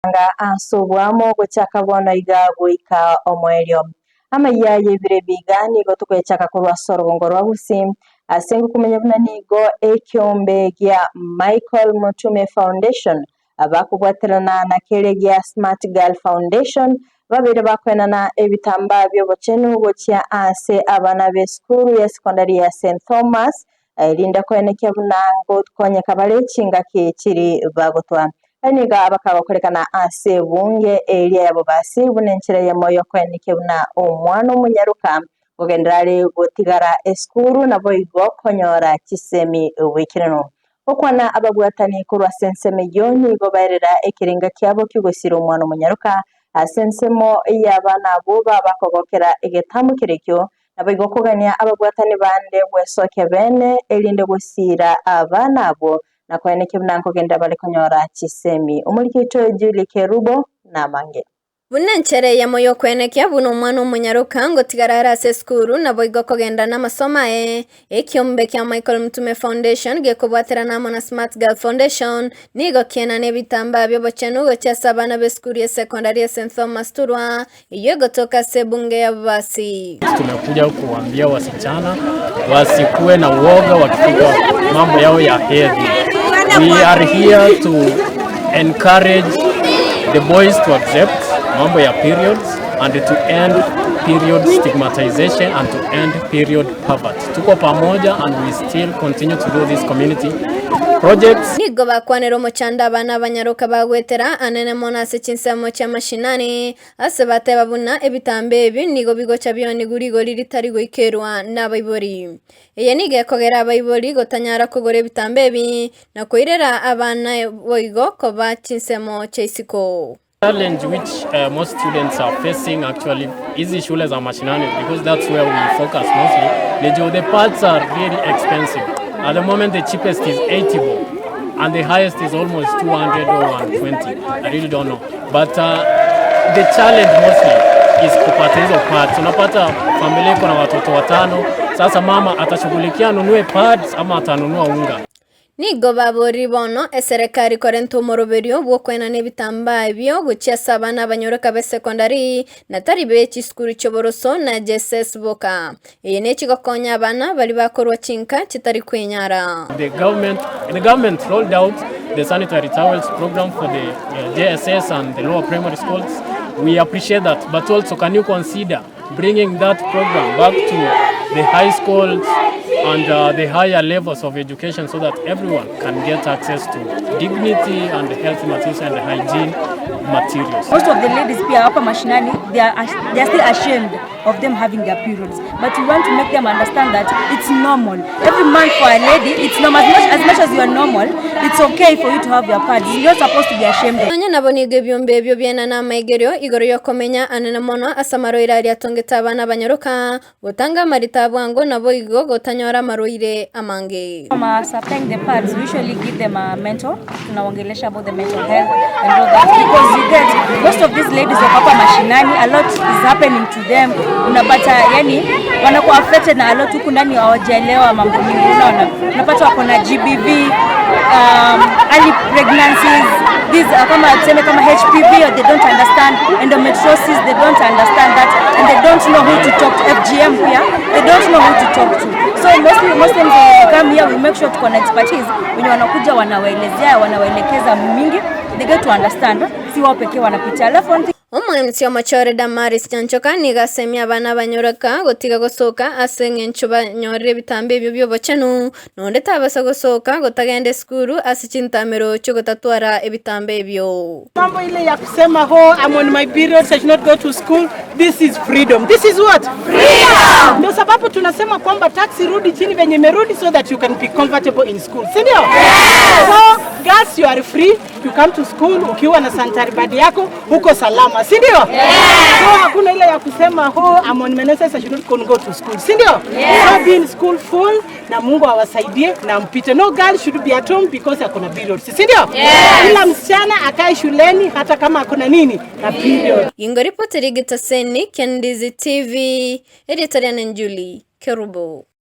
Anga ase oboamo gochaka bono iga goika omoerio. Amaiya y'ebiro ebi iga nigo tokoyachaka korwa ase orogongo rwa Gusii, ase ngokomanya buna nigo ekeombe gia Michael Mutume Foundation bakobwaterana na keria gia Smart Girl Foundation babeire bakoenana ebitambaa bi'obochenu gochia ase abana b'esukuru ya sekondari ya St Thomas erinde koenekia buna ngokonyeka bare chingaki chiri bagotwa. Aya nigo abakagokorekana ase ebunge eria ya bobasi buna enchera eyemo y'okoenekia buna omwana omonyaroka ngogenderera are gotigara esukuru naboigo konyora chisemi bw'ekereno. Gokwana ababwatani korwa ase ensemo eyio nigo baerera ekerenga kiabo ki'ogosira omwana omonyaroka ase ensemo y'abana abwo babakogokera egetambo kerekio Naboigo kogania ababwatani bande gwesokia bene, erinde gosiira abana abwo, na koenekia buna nkogenderera bare konyora chisemi. Omoriki oito Julie Kerubo namange. Buna enchera eyemo y'okoenekia buna omwana omonyaroka ngotigara are ase esukuru, naboigo kogenda namasomo aye. Ekiombe kia Michael Mtume Foundation gekobwaterana amo na Smart Girl Foundation nigo kienana ebitambaa bi'obochenu gochia ase abana b'esukuru y'esekondari ya St Thomas Turwa eyio egotoka ase ebunge ya Bobasi. Tumekuja kuambia wasichana wasikuwe na uoga wakifika mambo yao ya hedhi. We are here to encourage the boys to accept mambo ya periods and to end period stigmatization and to end period poverty. Tuko pamoja and we still continue to do this community projects. Nigo bakwanera omochando abana abanyaroka bagwetera anene mono ase chinsemo chi'amashinani, ase bateba buna ebitambe ebi nigo bigocha bionigwe rigori ritari goikerwa nabaibori. Eye nigo ekogera abaibori gotanyara kogora ebitambe ebi na koirera abana boigo koba chinsemo chia isiko. Challenge which uh, most students are facing actually hizi shule za mashinani because that's where we focus mostly ni juu the pads are really expensive at the moment the cheapest is 80 bob and the highest is almost 200 or 120 I really don't know but uh, the challenge mostly is kupata hizo pads unapata familia iko na watoto watano sasa mama atashughulikia anunue pads ama atanunua unga Nigo baboorire bono eserekari korenta omoroberio bw'okoenana ebitambaa ebio gochia ase abana abanyoreka b'esekondari, na tari be chisukuru chi'oboroso na JSS boka. Eye nechigokonya abana baria bakorwa chinka chitari kwenyara. The government, the government rolled out the sanitary towels program for the uh, JSS and the lower primary schools. We appreciate that, but also can you consider bringing that program back to the high schools and uh, the higher levels of education so that everyone can get access to dignity and health materials and hygiene materials. Most of the ladies pia hapa mashinani they are, they are still ashamed of them having their periods but we want to make them understand that it's normal every month for a lady it's normal as much, as much as you are normal it's okay for you to have your pads you're not supposed to be ashamed of Nonya nabo nigo ebiombe ebio biaenana amaigerio igoro y'okomenya anene mono ase amarwaire aria atongete abana abanyaroka, gotanga amarita a bwango naboigo gotanyora amarwaire amange. From uh, supplying the pads, we usually give them a mental, tunaongelesha about the mental health and all that because you get most of these ladies wako hapa mashinani, a lot is happening to them. Unapata yani wanakuwa affected na a lot huku ndani hawajaelewa mambo mingi, unaona, unapata wako na GBV um, early pregnancies these uh, kama tuseme kama HPV or they don't understand endometriosis they don't understand that and they don't know who to talk to FGM pia they don't know who to talk to so mostly most times when we come here we make sure tuko na expertise wenye wanakuja wanawaelezea wanawaelekeza mingi they get to understand si wao pekee wanapitia alafu one thing Omoemsi omochore Damaris Nyanchoka nigo asemia abana abanyoreka gotiga gosoka ase eng'encho banyorire ebitambe ebio bi'obochenu, na onde tabasa gosoka gotagenda esukuru ase chintamero chi'ogotatwara ebitambe ebio. Mambo ile ya kusema ho I'm on my periods I should not go to school this is freedom this is what freedom ndio sababu tunasema kwamba tax irudi chini venye imerudi so that you can be comfortable in school si ndio yes. so girls you are free you come to school ukiwa na sanitary pad yako uko salama si ndio yes. so hakuna ile ya kusema ho I'm on menses I should not go to school si ndio yes. so be in school full na Mungu awasaidie na mpite. No girl should be at home because akona periods, si ndio? Yes. Kila msichana akae shuleni hata kama akona nini na period. Ingo ripoti rigitaseni Kendizi TV, erieta riane Julie Kerubo.